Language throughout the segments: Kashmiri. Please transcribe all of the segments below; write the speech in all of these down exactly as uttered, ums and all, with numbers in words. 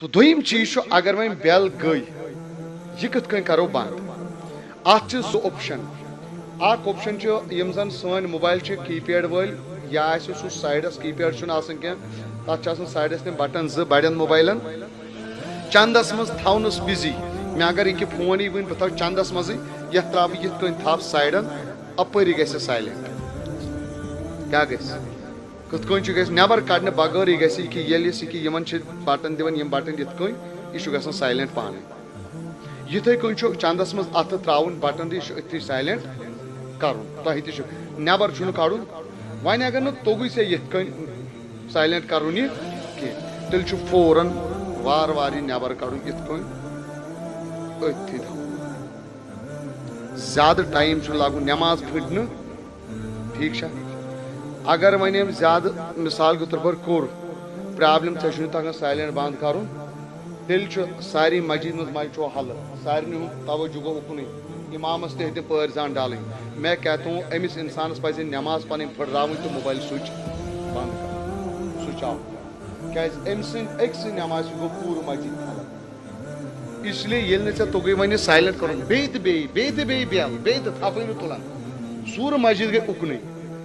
تہٕ دوٚیِم چیٖز چھُ، اگر وۄنۍ بیل گٔے، یہِ کِتھ کٔنۍ کرو بنٛد؟ اَتھ چھِ زٕ option۔ اکھ option چھُ، یِم زن سٲنۍ موبایل چھِ کیپیڈ وٲلۍ، یا آسہِ سُہ سایڈس، کیپیڈ چھُنہٕ آسان کینٛہہ، تَتھ چھِ آسان سایڈس تِم بٹن زٕ بڑٮ۪ن موبایلن۔ چندس منٛز تھاونس بِزی، مےٚ اگر یہِ کہِ فون یی وٕنۍ، بہٕ تھاوٕ چندس منٛزٕے، یتھ ترٛاوٕ بہٕ یِتھ کٔنۍ تھپھ سایڈن، اپٲری گژھِ سایلنٹ۔ کیٛاہ گژھِ؟ کِتھ کٔنۍ چھُ گژھِ؟ نٮ۪بر کڑنہٕ بغٲرٕے گژھِ یہِ کہِ ییٚلہِ أسۍ یہِ کہِ یِمن چھِ بٹن دِوان، یِم بٹن یِتھ کٔنۍ، یہِ چھُ گژھان سایلنٹ پانے۔ یِتھے کٔنۍ چھُ چندس منٛز اَتھٕ ترٛاوُن بٹن تہٕ یہِ چھُ أتھی سایلنٹ کرُن۔ تۄہہِ تہِ چھُ، نٮ۪بر چھُنہٕ کڑُن۔ وۄنۍ اگر نہٕ توٚگُے ژےٚ یِتھ کٔنۍ سایلنٹ کرُن یہِ کینٛہہ، تیٚلہِ چھُ فوراً وارٕ وارٕ یہِ نٮ۪بر کڑُن یِتھ کٔنۍ، أتھی تھاوُن۔ زیادٕ ٹایم چھُنہٕ لاگُن نٮ۪ماز پھٕٹنہٕ۔ ٹھیٖک چھا؟ اگر وۄنۍ أمۍ زیادٕ، مثال کے طور پر، کوٚر پرابلم، ژےٚ چھُنہٕ تگان سایلنٹ بنٛد کرُن، تیٚلہِ چھُ ساری مسجد منٛز مایہِ چھُ حلہٕ، سارنٕے ہُنٛد توجہ گوٚو اُکنُے، امامس تہِ ہیٚتِن پٲرۍ زان ڈالٕنۍ۔ میں کہتا ہوں، أمِس انسانس پزِ نٮ۪ماز پنٕنۍ پھٕٹراوٕنۍ تہٕ موبایل سُچ بنٛد کرُن، سُچ آف۔ کیازِ؟ أمۍ سٕنٛدِ أکۍ سٕنٛدِ نٮ۪مازِ سۭتۍ گوٚو پوٗرٕ مسجد خراب۔ اس لیے ییٚلہِ نہٕ ژےٚ توٚگُے وۄنۍ یہِ سایلنٹ کرُن، بیٚیہِ تہٕ بیٚیہِ، بیٚیہِ تہٕ بیٚیہِ بیل، بیٚیہِ تہٕ تھپھٕے نہٕ تُلان، سورٕ مسجد گٔے اُکنُے،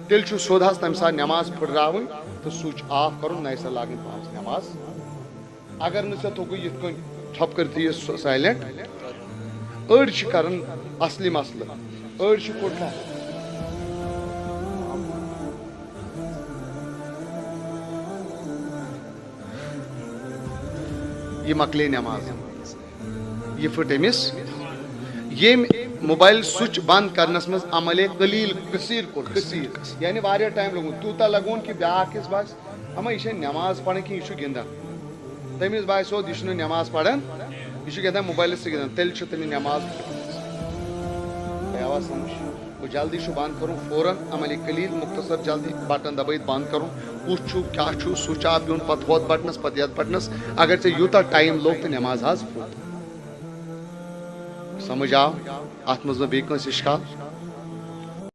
تیٚلہِ چھُ سیوٚد حظ تَمہِ ساتہٕ نٮ۪ماز پھٕٹراوٕنۍ تہٕ سُچ آف کرُن، نَیہِ ساتہٕ لاگٕنۍ پانَس نٮ۪ماز۔ اگر نہٕ ژےٚ توٚگُے یِتھ کٔنۍ ٹھۄپہٕ کٔرِتھ یہِ سُہ سایلنٹ، أڑۍ چھِ کران اصلی مسلہٕ، أڑۍ چھِ کوٚڑ کانٛہہ۔ یہِ مۄکلے نٮ۪ماز، یہِ پھٕٹ أمِس۔ ییٚمۍ موبایل سُچ بنٛد کرنس منٛز عملے قلیل کثیر کوٚر، کثیر، یعنی واریاہ ٹایم لوٚگمُت، تیوٗتاہ لگوُن کہِ بیٛاکھ یُس باسہِ، اما، یہِ چھےٚ نٮ۪ماز پران کِنہٕ یہِ چھُ گِنٛدان۔ تٔمِس باسہِ، یہِ چھُنہٕ نٮ۪ماز پران، یہِ چھُ گِنٛدان، موبایلَس سۭتۍ گِنٛدان، تیٚلہِ چھُ تٔمِس نٮ۪ماز۔ تۄہہِ آوا سمجھ؟ گوٚو جلدی چھُ بنٛد کرُن فوراً، عملے قلیل، مختصر، جلدی بٹن دبٲیِتھ بنٛد کرُن۔ کُس چھُ، کیٛاہ چھُ، سُچ آف دیُن، پتہٕ ہۄتھ بٹنس، پتہٕ یتھ بٹنس۔ اگر ژےٚ یوٗتاہ ٹایم لوٚگ تہٕ نٮ۪ماز حظ پھُٹ۔ سمجھ آو؟ اتھ منٛز ما بیٚیہِ کٲنٛسہِ اشکال؟